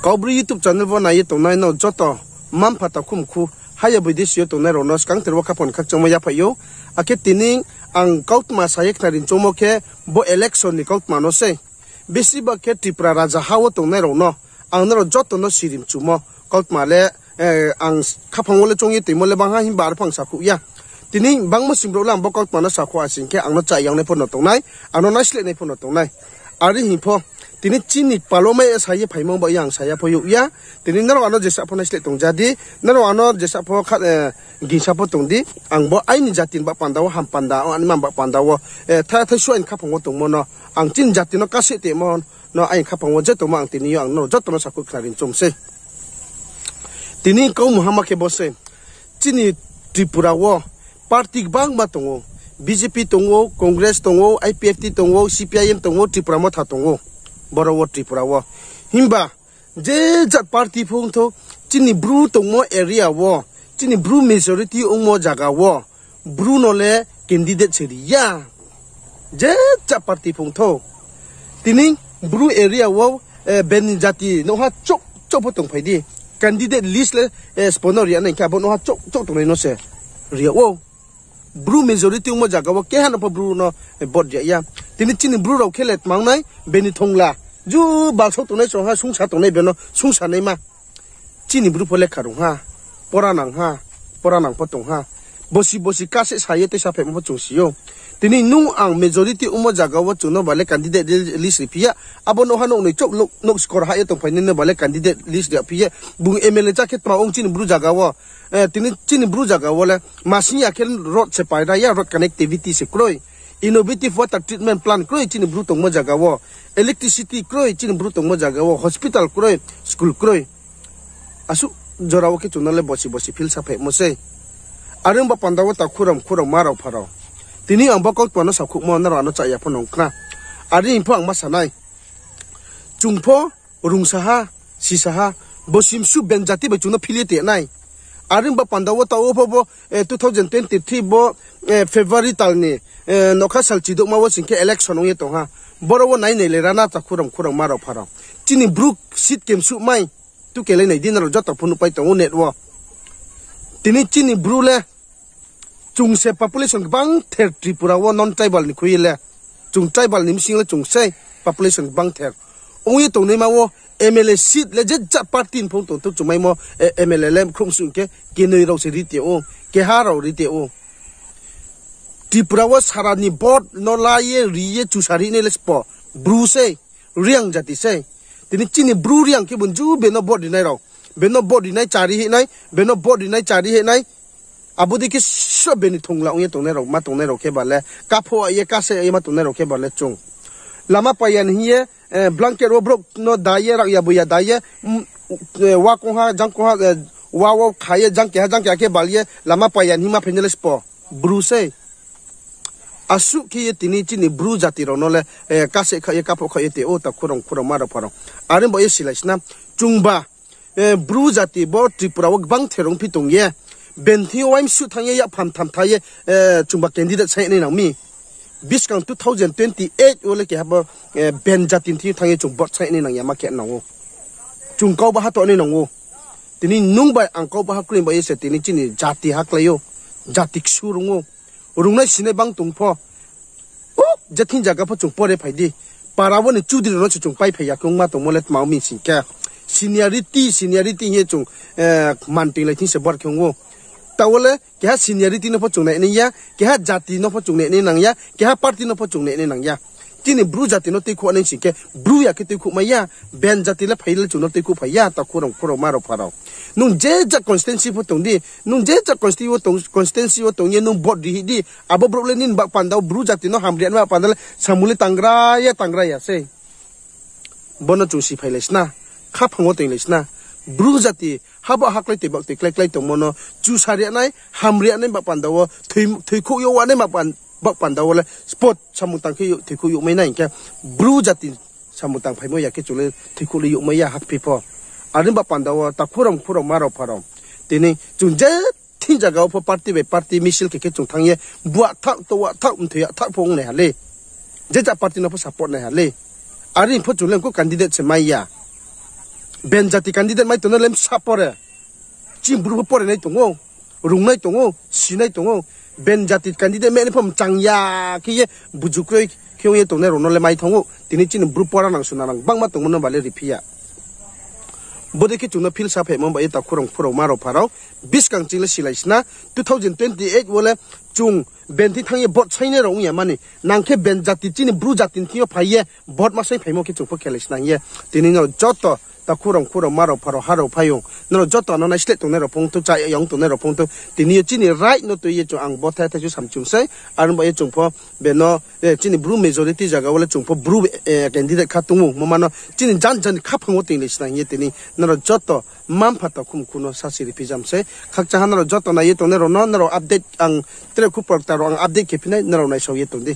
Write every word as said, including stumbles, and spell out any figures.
Kaubru YouTube channel wo nai ye tongnai no joto mma-mpha takhu mkhu, haya boidesi yo tongnai rao no skangther wo khaphang khakchangmo yaphaih ou. Akhe tini ang kautma sa ye khnari choungmo khe bo election ni kautma no sei. Besi ba khe Tripura raja ha wo tongnai rao no, ang nrao joto no sirimchumo kautma le, ang khaphang wo le choung ye toimo le bangha himba arpho ang sakhouh ya. Tini bangma sing brouh le ang bo kautma no sakhouh ha sing khe ang no cha yangnai pho no tongnai, ang no naislehnai pho no tongnai. Are hing pho, tini chini palo mai sa ye phaimo ba ye ang sa ya pho youh ya. Tini nrao ano jesa pho naisleh tong ja di, nrao ano jesa pho gingsa pho tong di, ang bo aini jati ni ba panda wo, ham panda wo, ani ma ba panda wo, thai thai suaini khaphang wo tongmo no, ang chini jati no kaseh temo no aini khaphang wo je tongmo ang tini yo ang nrao joto no sakhouh khnari choung sei. Tini kau muhama khe bo sei. Chini Tripura wo party gbangma tong ou. B J P tong ou, Congress tong ou, I P F T tong ou, C P I M tong ou, Tripura Motha tong ou. Boro wo Tripura wo. Himba je jat party pho ong thou, chini Bru tongmo area wo, chini Bru majority ongmo zaga wo, Bru no le candidate se ri ya. Je jat party pho ong thou. Tini Bru area wo, beni jati nouhha chouh chouh pho tongphai di. Candidate list le spo no ri ya nai khe abo nouhha chouh chouh tongnai no se ri yag ou. Bru majority ongmo zaga wo keha no pho Bru no vote ri ya. Tini chini Bru rao khe le tma ong nai, beni thongla. Ju balsao tongnai song ha, sungsa tongnai beno sungsa naima. Chini Bru pho lekha rung ha, pora nang ha, pora nang pho tong ha. Bosi bosi kaseh sa ye tuisa phaimo pho chung si ou. Tini nung ang majority ongmo zaga wo chung no ba le candidate list ri phi ya. Abo nouhha nouhnoi chouh nouh skor ha ye tongphai nai no ba le candidate list ri phi ye. Bung M L A chá khe tma ong chini Bru zaga wo. Tini chini Bru zaga wo le masing ya khe road se paira ya, road connectivity se kroi. Innovative water treatment plant kroi chini Bru tongmo zaga wo. Electricity kroi chini Bru tongmo zaga wo. Hospital kroi, school kroi. Asuh jora wo khe chung no le bosi bosi feel saphaimo sei. Are ong ba panda wo takhu rao, mkhu rao, ma rao, pha rao. Tini ang bo kautma no sakhouhmo nrao ano cha ya pho nung khna. Are hing pho ang ma sa nai. Chung pho rungsa ha, sisa ha, bosi msu ben jati bai chung no phil ye te nai. Are ong ba panda wo taoh wo pho bo two thousand twenty three bo February tal ni nougkha sal chidouhma wo sing khe election ong ye tong ha. Boro wo nai nai le rana takhu rao, mkhu rao, ma rao, pha rao. Chini Bru seat kemsuh mai, tu kelai nai di nrao joto pho nuhpai tong ou net wo. Tini chini Bru le chung se population gbangther Tripura wo non tribal ni khui ye le. Chung tribal ni bsing le chung sei population gbangther. Ong ye tongnaima wo M L A seat le je jat party ni pho tong thou chung maimo, M L A le khrouh msuh khe kenoi rao se ri te ou, keha rao ri te ou. Tripura wo sara ni vote no la ye ri ye chusa ri nai le spo Bru sei, Reang jati sei. Tini chini Bru Reang khe bo ju beno vote ri nai rao. Beno vote ri nai chari hih nai, beno vote ri nai chari hih nai. Abo dei khe sra beni thongla ong ye tongnai rao, ma tongnai rao khe ba le, kapho ye kase ye ma tongnai rao khe ba le chung. Lama paiya ni hing ye, blanket wo brouh no da ye, rak ya bo ya da ye, wa kongha, jang kongha, wa wo kha ye, jang keha, jang keha khe bal ye, lama paiya ni hing ma phainai le spo Bru sei. Asuh khe ye tini chini Bru jati rao no le, kase kha ye, kapho kha ye te ou, takhu rao, mkhu rao, ma rao, pha rao. Are bo ye silai sna, chungba, Bru jati bo Tripura wo gbangther ongphi tong ye, ben thing yo uaimsuh thanng ye, yakpham tham tha ye, chungba candidate saing nai nang mi. Buskang two thousand twenty eight wo le keha bo, ben jati ni thing yo thanng ye chung vote saing nai nang ya ma khe nang ou. Chung kau baha to nai nang ou. Tini nung bai ang kau baha kroi bai ye se tini chini jati ha klái ou. Jati ksu rung ou. Rungnai sinai bang tong pho. O, je thing zaga pho chung pore phai di. Para wo ni chudri rao no se chung pai phai ya khe ongma tongmo le tma ong mi sing khe. Seniority, seniority hing ye chung, man toinglai thing se bor khe ong ou. Taoh wo le keha seniority no pho chung nai nai ya, keha jati no pho chung nai nai nang ya, keha party no pho chung nai nai nang ya. Chini Bru jati no tuikhouh nai sing khe, Bru ya khe tuikhouh mai ya, ben jati le phai le chung no tuikhouh phai ya, takhu rao, mkhu rao, ma rao, pha rao. Nung je ja constituency pho tong di, nung je ja consti-, constituency wo tong ye nung vote ri hih di, abo brouh le nini bah panda wo Bru jati no hamri ya ni bah panda le samung le tangra ya, tangra ya sei. Bo no chung si phailai sna, khaphang wo toinglai sna. Bru jati habo haklái toi baktoi klái klái tongmo no chusa ri ya nai, hamri ya nai bah panda wo, thoi-, thoikhouh yo wa nai bah pan-, bah panda wo le spot samung tang khe yo-, thoikhouh youhmai nai hing khe, Bru jati samung tang phaimo ya khe chung le thoikhouh le youhmai ya hakphi pho. Are bah panda wo takhu rao, mkhu rao, ma rao, pha rao. Tini chung je thing zaga wo pho party bai party misil khe khe chung thanng ye, buahthaoh, towahthaoh, mthoiyahthaoh pho ong nai ha le. Je ja party no pho support nai ha le. Are pho chung le kho candidate se mai ya. Ben jati candidate mai tongnai le msa pore. Chini Bru pho pore nai tong ou, rungnai tong ou, sinai tong ou. Ben jati candidate mai nai pho mchang ya khe ye buju kroi khe ong ye tongnai rao no le mai thanng ou. Tini chini Bru pora nang suna nang bangma tongmo no ba le riphi ya. Bodei khe chung no feel saphaimo bai ye takhu rao, phu rao, ma rao, pha rao, buskang ching le silai sna, two thousand twenty eight wo le chung ben thing thanng ye vote sainai rao ong ya mani. Nang khe ben jati chini Bru jati ni thing yo phai ye vote ma sai phaimo khe chung pho khelai sna hing ye. Tini nrao joto takhu rao, phu rao, ma rao, pha rao, ha rao, phaiyong, nrao joto no naisleh tongnai rao phung thou, chá yong tongnai rao phung thou. Tini yo chini right no tui ye chung ang vote thai thai chu samchung sei. Aro bai ye chung pho beno, eh, chini Bru majority zaga wo le chung pho Bru, eh, candidate kha tong ou. Mo mano chini jan jan khaphang wo tini sna hing ye tini nrao joto mma-mpha takhu mkhu no sasi riphi jam sei. Khakchang ha nrao joto nai ye tongnai rao no nrao update ang tre khu porta rao ang update khe phi nai, nrao naisao ye tong di.